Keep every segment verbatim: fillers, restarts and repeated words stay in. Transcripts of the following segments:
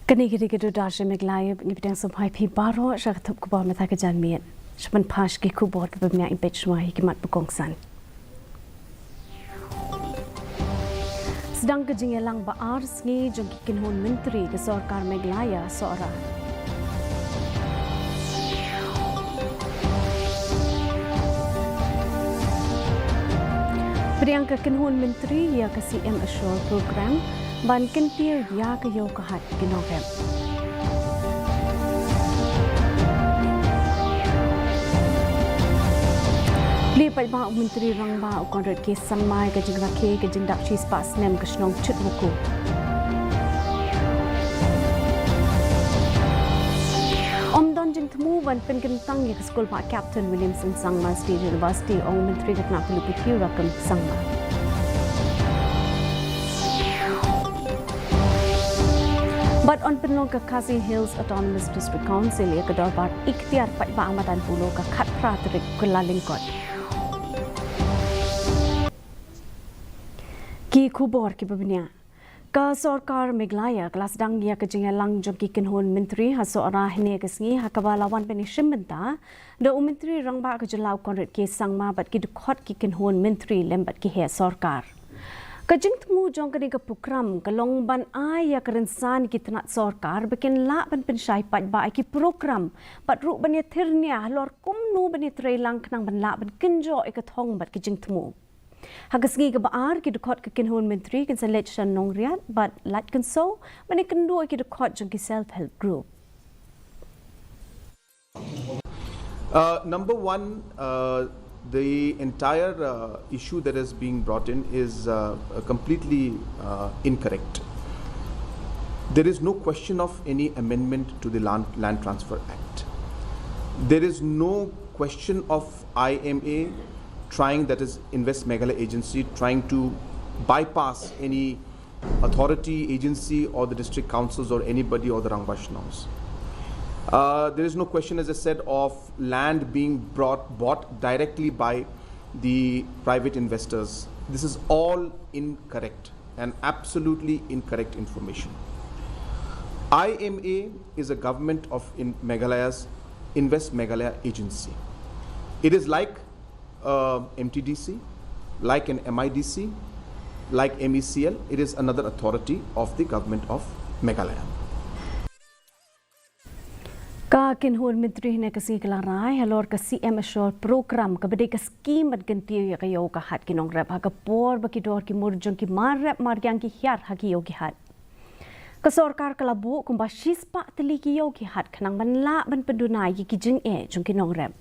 Kane ka dei ka Doordarshan Meghalaya, ngi pdiang sngewbha ïa phi baroh sha ka thup khubor mynta ka janmiet. Sha ban pash ki khubor kiba bniah, ngin peit shuwa ïa ki mat ba kongsan. Sdang ka jingïalang ba ar sngi jong ki kynhun myntri ka sorkar Meghalaya Sohra. Pdiang ka kynhun myntri ïa ka C M Assure Program ban kyntiew ïa ka ïew ka hat ki nongrep. Plie paidbah u Myntri Rangbah u Conrad K Sangma ïa ka jingrakhe ka jingdap shispah snem ka shnong Chutwakhu. Ym don jingthmu ban pynkyntang ïa ka skul bah Captain Williamson Sangma State University, ong Myntri ka tnat pule puthi u Rakkam Sangma. Bad yn pynlong ka Khasi Hills Autonomous District Council ïa ka dorbar ikhtiar paidbah ha madan Polo ka khatphra tarik Kyllalyngkot. Ki khubor kiba bniah. Ka sorkar Meghalaya ka la sdang ïa ka jingïalang jong ki kynhun myntri ha Sohra hynne ka sngi, ha kaba la wan ban ïashim bynta da u Myntri Rangbah ka jylla u Conrad K Sangma bad ki dkhot ki kynhun myntri lem bad ki heh sorkar. Ka jingthmu jong kane ka program ka long ban ai ïa ka rynsan ki tnat sorkar ba kin lah ban pynshai paidbah ïa ki program bad ruh ban ïathir nia halor kumno ban ïatreilang khnang ban lah ban kynjoh ïa ka thong bad ka jingthmu. Ha ka sngi kaba ar, ki dkhot ka kynhun myntri kin sa leit sha Nongriat bad Laitkynshew ban ïakynduh ïa ki dkhot jong ki self help group. Uh, number one, uh, the entire uh, issue that is being brought in is uh, uh, completely uh, incorrect. There is no question of any amendment to the Land, Land Transfer Act. There is no question of I M A trying, that is Invest Meghalaya Agency, trying to bypass any authority, agency, or the district councils, or anybody, or the Rangbah Shnongs. Uh, there is no question, as I said, of land being brought, bought directly by the private investors. This is all incorrect and absolutely incorrect information. I M A is a government of in Meghalaya's Invest Meghalaya Agency. It is like uh, M T D C, like an M I D C, like M E C L, it is another authority of the government of Meghalaya. Ka kynhun myntri hynne ka sngi ka la rai halor ka C M Assure Program, kaba dei ka skim ban kyntiew ïa ka ïew ka hat ki nongrep, ha ka por ba ki dor ki mur jong ki mar rep mar ïang ki hiar ha ki ïew ki hat. Ka sorkar ka la buh kumba shispah tylli ki ïew ki hat khnang ban lah ban pynduna ïa ki jingeh jong ki nongrep.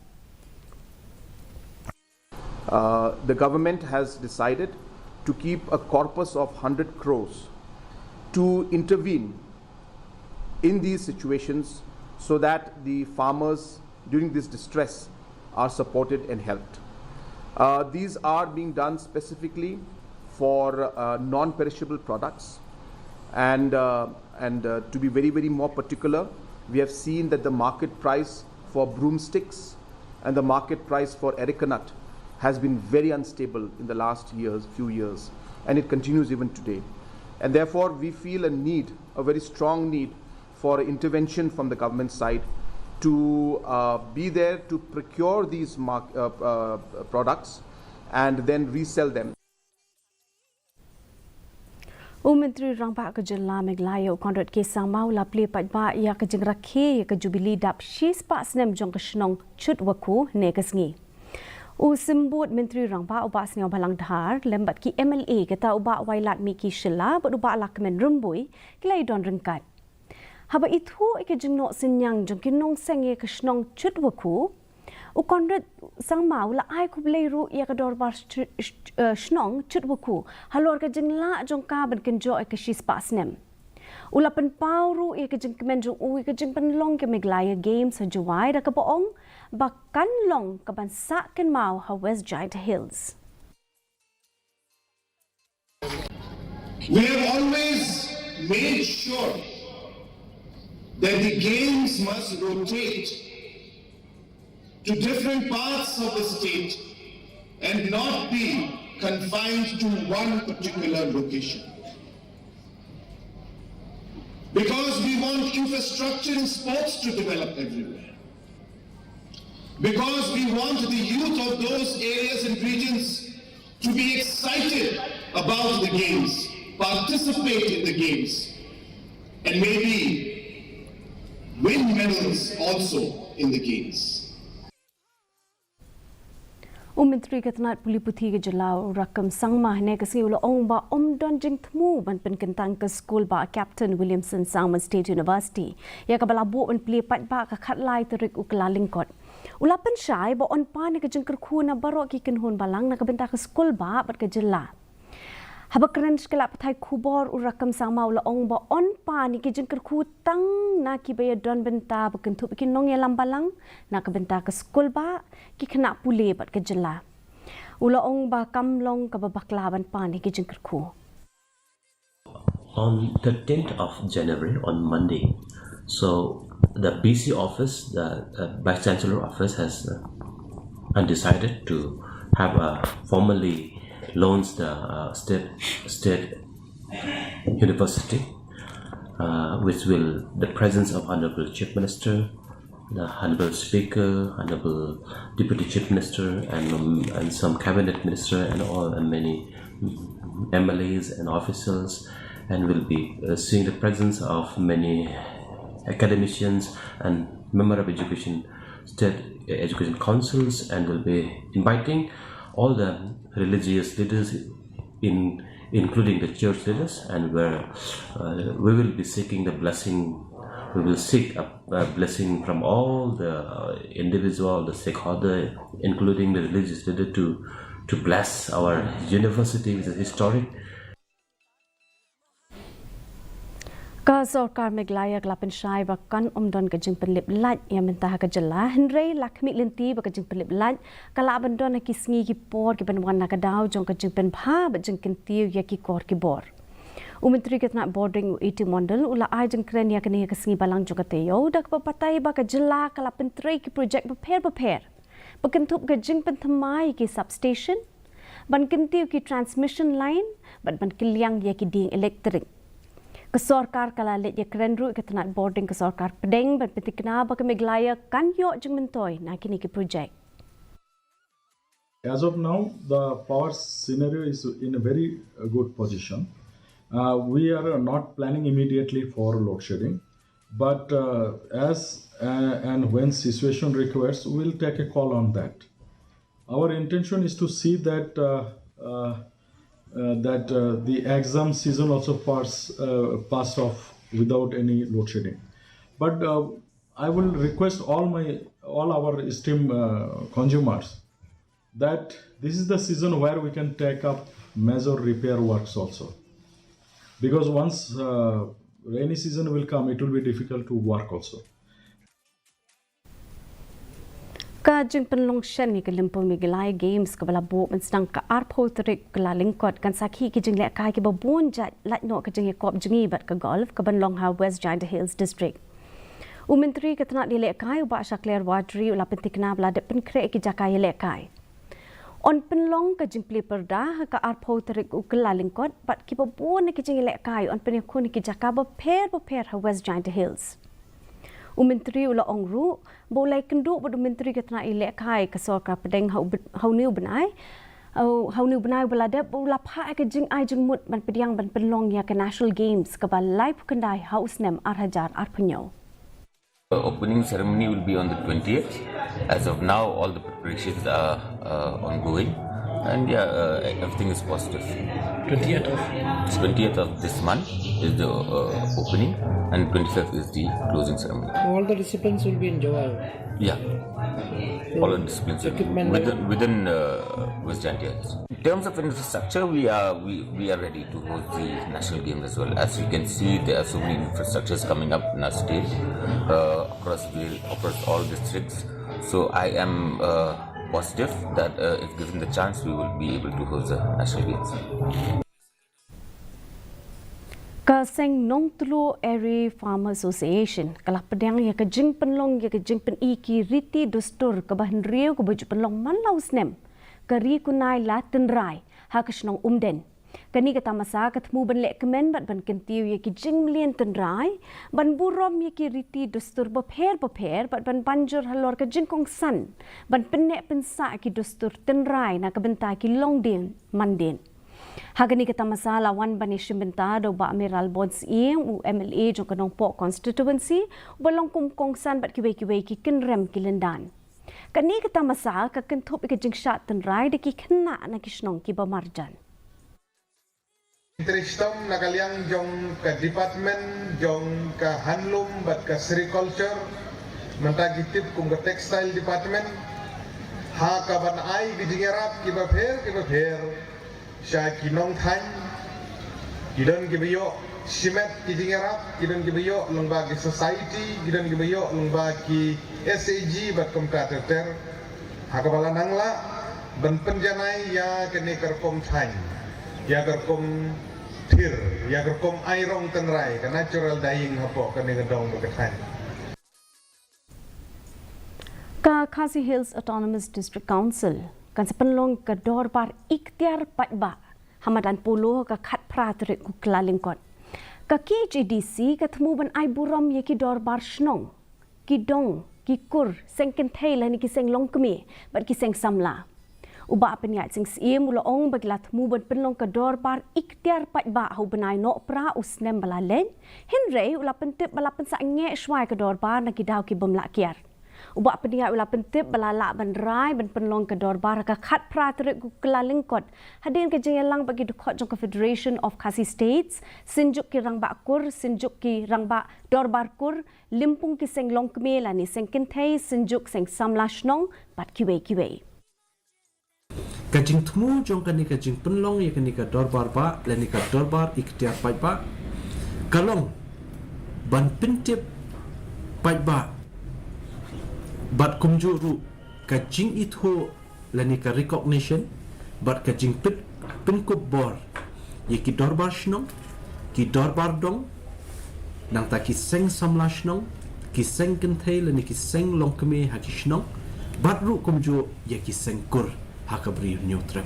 Uh, the government has decided to keep a corpus of hundred crores to intervene in these situations so that the farmers during this distress are supported and helped. Uh, these are being done specifically for uh, non-perishable products, and uh, and uh, to be very, very more particular, we have seen that the market price for broomsticks and the market price for areca nut has been very unstable in the last years, few years, and it continues even today. And therefore, we feel a need, a very strong need, for intervention from the government side to uh, be there to procure these mark, uh, uh, products and then resell them. U Myntri Rangbah ka Jylla Meghalaya u Conrad K Sangma u la plie paidbah ïa ka jingrakhe ïa ka Jubilee dap shispah snem jong ka shnong Chutwakhu hynne ka sngi. U Symbud Myntri Rangbah u Bah Sniawbhalang Dhar lem bad ki M L A kata u Bah Wailadmiki Shylla bad u Bah Lahkmen Rymbui ki la ïadon ryngkat. Haba ithuh ïa ka jingnoh synñiang jong ki nongseng ïa ka shnong Chutwakhu, u Conrad Sangma u la ai khublei ruh ïa ka dorbar shnong Chutwakhu halor ka jinglah jong ka ban kynjoh ïa ka shispah snem. U la pynpaw ruh ïa ka jingkmen jong u ïa ka jingpynlong ka Meghalaya Games ha Jowai da kaba ong ba kan long kaban sah kynmaw ha West Jaiñtia Hills. We have always made sure that the games must rotate to different parts of the state and not be confined to one particular location. Because we want infrastructure in sports to develop everywhere. Because we want the youth of those areas and regions to be excited about the games, participate in the games, and maybe win medals also in the games. U Myntri ka tnat pule puthi ka jylla u Rakkam Sangma hynne ka sngi u la ong ba ym don jingthmu ban pynkyntang ka skul ba Captain Williamson Sangma State University ïa kaba la buh ban plie paidbah ka khatlai tarik u Kyllalyngkot. U la pynshai ba yn pan ïa ka jingkyrkhu na baroh ki kynhun balang na ka bynta ka skul ba bad ka jylla. Haba kren sha ki lad pathai khubor u Rakkam Sangma u la ong ba yn pan ïa ki jingkyrkhu tang na kiba ïadon bynta ba kynthup ïa ki nongïalam balang na ka bynta ka skul ba, ki khynnah pule bad ka jylla. U la ong ba kam long kaba bakla ban pan ïa ki jingkyrkhu. On thirteenth of January, on Monday, so the B C office, the uh, Vice Chancellor office has uh, and decided to have a formally launch the uh, state state university, uh, which will the presence of Honorable Chief Minister, the Honorable Speaker, Honorable Deputy Chief Minister, and um, and some cabinet minister and all and many M L As and officials, and will be uh, seeing the presence of many academicians and member of education, state education councils, and will be inviting all the religious leaders in including the church leaders, and where uh, we will be seeking the blessing. We will seek a, a blessing from all the uh, individual, the stakeholder, including the religious leader, to to bless our university, which is historic. Ka sorkar Meghalaya ka la pynshai ba kan ym don ka jingpynlip lait ïa mynta ha ka jylla, hynrei la khmih lynti ba ka jingpynlip lait ka lah ban don ha ki sngi ki por ki ban wan na ka daw jong ka jingpynbha bad jingkyntiew ïa ki kor ki bor. U Myntri ka tnat Bording u A T Mondal u la ai jingkren ïa kane ha ka sngi Balang jong ka taïew da kaba batai ba ka jylla ka la pyntrei ki projek bapher bapher ba kynthup ka jingpynthymmai ïa ki substation, ban kyntiew ki transmission line bad ban kylliang ïa ki dieng elektrik. Ka sorkar ka la leit ïakren ruh ïa ka tnat Bording ka sorkar pdeng ban pynthikna ba ka Meghalaya kan ïoh jingmyntoi na kine ki projek. As of now, the power scenario is in a very uh, good position. Uh, we are not planning immediately for load shedding, but uh, as uh, and when situation requires, we'll take a call on that. Our intention is to see that uh, uh, uh, that uh, the exam season also pass uh, pass off without any load shedding. But uh, I will request all my all our esteemed uh, consumers that this is the season where we can take up major repair works also, because once uh, rainy season will come, it will be difficult to work also. Ka jingpynlong shen ïa ka Lympung Meghalaya Games kaba la buh ban sdang ka arphew tarik Kyllalyngkot kan sakhi ki jinglehkai kiba bun jait lait noh ka jingïakop jngi bad ka golf kaban long ha West Jaintia Hills District. U Myntri ka tnat ïalehkai u Bah Shakliar Warjri u la pynthikna ba la dep pynkhreh ki jaka ïalehkai. Yn pynlong ka jingplie pyrda ha ka arphew tarik u Kyllalyngkot bad kiba bun na ki jingïalehkai yn pynïakhun ha ki jaka bapher bapher ha West Jaintia Hills. U Myntri u la ong ruh ba u la ïakynduh bad u Myntri ka tnat ïalehkai ka sorkar pdeng ha une u bnai ha une u bnai uba la dep, u la phah ïa ka jingai jingmut ban pdiang ban pynlong ïa ka National Games kaba laiphew khyndai ha u snem ar hajar arphew hynñiew. The opening ceremony will be on the twentieth. As of now, all the preparations are uh, ongoing, and yeah, uh, everything is positive. Twentieth of Twentieth of this month is the uh, opening, and twenty-fifth is the closing ceremony. All the disciplines will be in Jowai. Yeah, all the disciplines will be Equipment within within uh, West Jaintia Hills. In terms of infrastructure, we are we, we are ready to host the national games as well. As you can see, there are so many infrastructures coming up in our state uh, across the, across all districts. So I am uh, positive that uh, if given the chance, we will be able to host the national games. Ka seng Nongtluh Eri Farmer Association ka la pdiang ïa ka jingpynlong ïa ka jingpyni ki riti dustur kaba hynriew kaba ju pynlong man la u snem, ka Ri Kunai La Tynrai ha ka shnong Umden. Kane ka tamasa ka thmu ban leh kmen bad ban kyntiew ïa ki jingmlien tynrai, ban burom ïa ki riti dustur bapher bapher bad ban banjur halor ka jingkongsan ban pynneh pynsah ki dustur tynrai na ka bynta ki longdien mandien. Ha kane ka tamasa la wan ban ïashim bynta da u Bah Mayralborn Syiem, u M L A jong ka Nongpoh constituency, uba long kum kongsan bad kiwei kiwei ki kynrem ki lyndan. Kane ka tamasa ka kynthup ïa ka jingshad tynrai da ki khynnah na ki shnong kiba marjan. Interestom na ka liang jong ka department jong ka handloom bad ka sericulture, mynta ki tip kum ka textile department, ha ka ban ai ki jingïarap kiba pher kiba pher sha ki nongthaiñ. Ki don kiba ïoh shimet ki jingïarap, ki don kiba ïoh lyngba ki society, ki don kiba ïoh lyngba ki S H G bad kumta ter ter. Ha kaba la nang lah ban pynjanai ïa kane ka rukom thaiñ, ïa ka rukom thir, ïa ka rukom ai rong tynrai, ka natural dyeing hapoh kane ka dong bad ka thaiñ. Ka Khasi Hills Autonomous District Council kan sa pynlong ka dorbar iktiar paidbah ha madan Polo ha ka khatphra tarik u Kyllalyngkot. Ka K H A D C ka thmu ban ai burom ïa ki dorbar shnong, ki dong, ki kur, seng kynthei lane ki seng longkmie bad ki seng samla. U Bah Pynïaid Sing Syiem u la ong ba ki la thmu ban pynlong ka dorbar iktiar paidbah ha u bnai Nohprah u snem ba la leit, hynrei u la pyntip ba la pynsangeh shuwa ïa ka dorbar na ki daw ki bym lah kiar. U Bah Pynïaid u la pyntip ba la lah ban rai ban pynlong ka dorbar ha ka khatphra tarik u Kyllalyngkot, hadien ka jingïalang bad ki dkhot jong ka Federation of Khasi States, Synjuk ki Rangbah Kur, Synjuk ki Rangbah Dorbar Kur, Lympung ki Seng Longkmie lane Seng Kynthei, Synjuk Seng Samla Shnong bad kiwei kiwei. Ka jingthmu jong kane ka jingpynlong ïa kane ka dorbar bah lane ka dorbar iktiar paidbah ka long ban pyntip paidbah bad kumjuh ruh ka jingithuh lane ka recognition bad ka jingpynkup bor ïa ki dorbar shnong, ki dorbar dong, nangta ki seng samla shnong, ki seng kynthei lane ki seng longkmie ha ki shnong, bad ruh kumjuh ïa ki seng kur ha ka Bri u Hynñiewtrep.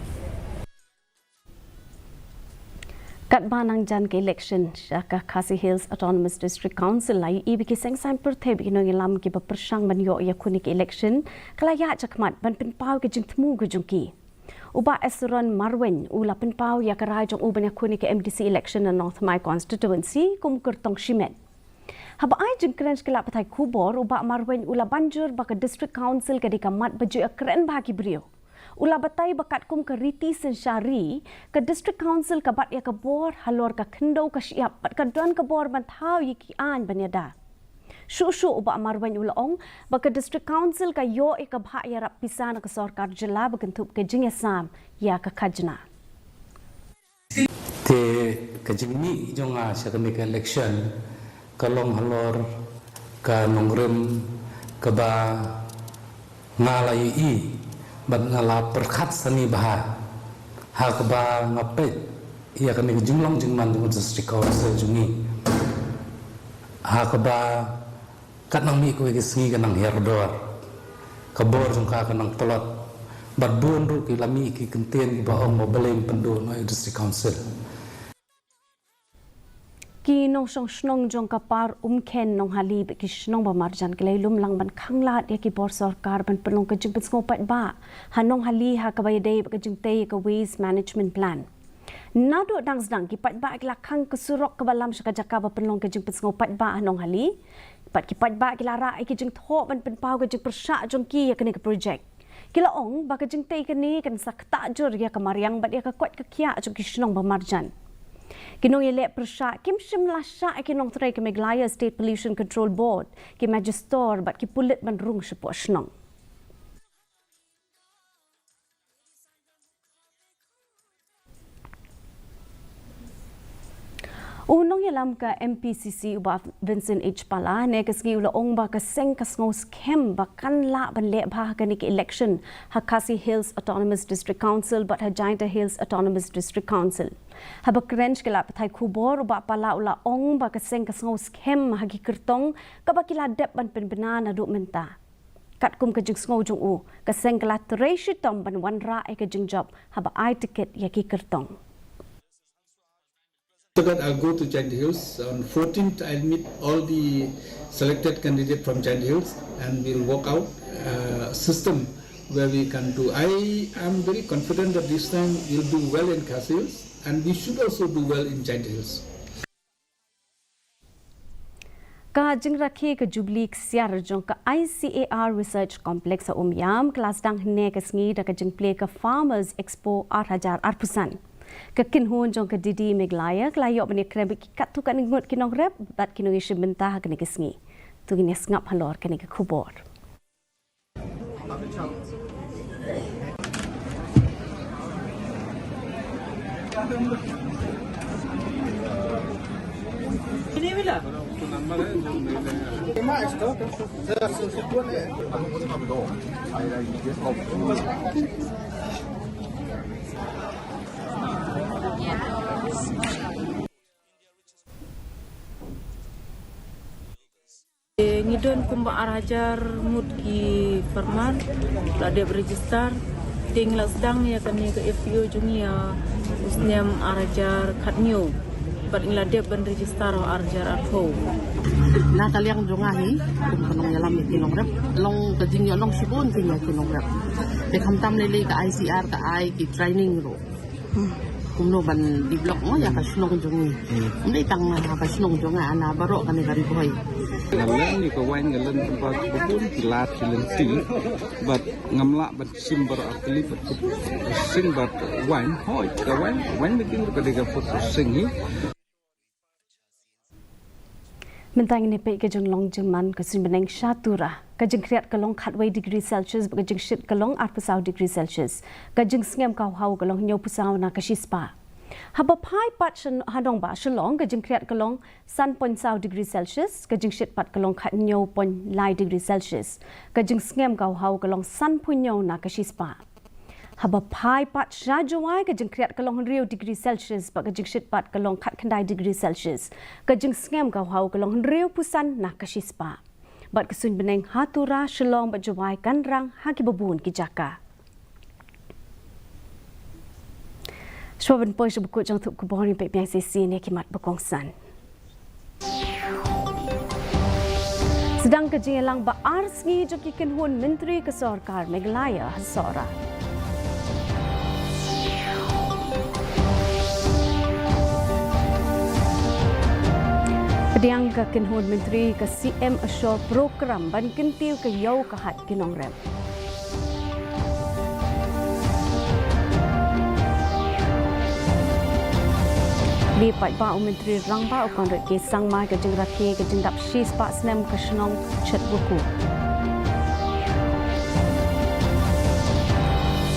Katba nang jan ka election sha ka Khasi Hills Autonomous District Council, la ïohi ba ki seng saiñ pyrthei bad ki nongïalam kiba pyrshang ban ïoh ïa kane ka election ka la ïaid shakhmat ban pynpaw ka jingthmu ka jong ki. U Bah Esron Marwein u la pynpaw ïa ka rai jong u ban ïakhun ïa ka M D C election na North Thymmai constituency kum u kyrtong shimet. Haba ai jingkren sha ki lad pathai khubor, u Bah Marwein u la banjur ba ka District Council ka dei ka mat ba ju ïakren bha ki briew. U la batai ba katkum ka riti synshar ri, ka District Council ka bat ïa ka bor halor ka khyndew ka shyiap bad ka don ka bor ban thaw ïa ki aiñ ban ïada. Shuh shuh u Bah Marwein u la ong ba ka District Council ka ïoh ïa ka bhah ïarap pisa na ka sorkar jylla ba kynthup ka jingïasam ïa ka khajna. Te ka jingmih jong nga sha kane ka election ka long halor ka nongrim kaba nga la ïohi bad nga la pyrkhat sani bha ha kaba nga peit ïa kane ka jinglong jingman jong ka District Council jong ngi. Ha kaba kat nang mih kawei ka sngi ka nang hiar dor, ka bor jong ka ka nang tlot. Bad bun ruh ki la mih ki kyntien kiba ong ba balei pynduh noh ïa ka District Council. Ki nongshong shnong jong ka Par Umkhen Nonghali bad ki shnong ba marjan ki la ïalum lang ban khanglad ïa ki bor sorkar ban pynlong ka jingpynsngew paidbah ha Nonghali ha kaba ïadei bad ka jingtei ïa ka Waste Management Plan. Naduh dang sdang ki paidbah ki la khang ka surok kaba lam sha ka jaka ba pynlong ka jingpynsngew paidbah ha Nonghali. Bad ki paidbah ki la rah ïa ki jingthoh ban pynpaw ka jingpyrshah jong ki ïa kane ka projek. Ki la ong ba ka jingtei kane kan sa ktah jur ïa ka mariang bad ïa ka koit ka khiah jong ki shnong ba marjan. Ki nongïaleh pyrshah kim shym la shah ïa ki nongtrei ka Meghalaya State Pollution Control Board, ki magistrate bad ki pulit ban rung shapoh shnong. U nongïalam ka M P C C u Bah Vincent H Pala, ne ka sngi u la ong ba ka seng ka sngew skhem ba kan lah ban leh bha ha kane ka election ha Khasi Hills Autonomous District Council bad ha Jaintia Hills Autonomous District Council. Haba kren sha ki lad pathai khubor, u Bah Pala u la ong ba ka seng ka sngew skhem ha ki kyrtong kaba ki la dep ban pynbna naduh mynta. Katkum ka jingsngew jong u, ka seng ka la trei shitom ban wanrah ïa ka jingjop haba ai tiket ïa ki kyrtong. After that, I'll go to Jaintia Hills. On fourteenth, I'll meet all the selected candidate from Jaintia Hills, and we'll work out a system where we can do. I am very confident that this time we'll do well in Khasi Hills, and we should also do well in Jaintia Hills. Ka jingrakhe ka Jubilee Ksiar jong ka I C A R Research Complex ha Umiam ka la sdang hynne ka sngi da ka jingplie ka Farmers Expo ar hajar arphew san. Ka kynhun jong ka D D Meghalaya ka la ïoh ban ïakren bad ki katto katne ngut ki nongrep bad ki nongïashim bynta ha kane ka sngi. To ngin ïa sngap halor kane ka khubor. Ngi don kumba ar hajar ngut ki farmer la dep register. Te ngi la sdang ïa kane ka F P O jong ngi ïa u snem ar hajar khathynñiew bad ngi la dep ban register ha ar hajar arphew. Na ka liang jong nga hi kum ka nongïalam ïa ki nongrep, long ka jingïalong shibun ki ïa ki nongrep. Te khamtam lei lei ka I C R ka ai ki training ruh kumno ban develop mo ïa ka shnong jong ngi. Ym dei tang ha ka shnong jong nga, na baroh kane ka Ri Bhoi. Nga len ïa ka wine, nga len ba ka bun ki lad ki lynti, bad ngam lah ban shim baroh ar tylli bad food processing bad wine. Hooid, ka wine, wine making ka dei ka food processing hi. Mynta ngin ïa peit ka jinglong jingman ka suiñ bneng sha Tura. Ka jingkhriat ka long khatwei degree Celsius bad ka jingshit ka long arphew saw degree Celsius. Ka jingsngem ka hawhaw ka long hynñiewphew saw na ka shispah. Haba phai pat sha, ha nongbah Shillong, ka jingkhriat ka long san point saw degree Celsius, ka jingshit pat ka long khathynñiew point lai degree Celsius. Ka jingsngem ka hawhaw ka long sanphew hynñiew na ka shispah. Haba phai pat sha Jowai, ka jingkhriat ka long hynriew degree Celsius bad ka jingshit pat ka long khatkhyndai degree Celsius. Ka jingsngem ka hawhaw ka long hynriewphew san na ka shispah. Bad ka suiñ bneng ha Tura, Shillong bad Jowai kan rang ha kiba bun ki jaka. Shuwa ban poi sha ba kut jong ka thup khubor, ngin peit biang shisien ïa ki mat ba kongsan. Sdang ka jingïalang ba ar sngi jong ki kynhun myntri ka sorkar Meghalaya ha Sohra. Pdiang ka kynhun myntri ka C M Assure Program ban kyntiew ka ïew ka hait ki nongrep. Li paidbah u Myntri Rangbah u Conrad K Sangma ka jingrakhe ka jingdap shispah snem ka shnong Chetwakhu.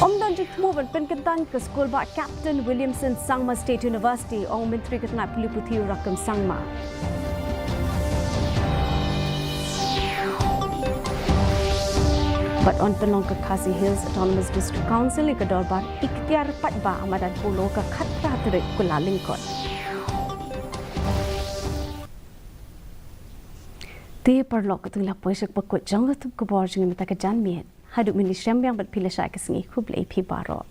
Ym don jingthmu ban pynkyntang ka skulbah Captain Williamson Sangma State University, ong u Myntri ka tnat pule puthi u Rakkam Sangma. Bad yn pynlong ka Khasi Hills Autonomous District Council ïa ka dorbar ikhtiar paidbah ha madan polo ka khatphra tarik Kyllalyngkot. Te paralok, katto ngi la poi sha ba kut jong ka thup khubor jong ngi mynta ka janmiet. Haduh mynta shem biang bad phi lashai ka sngi, khublei phi baroh.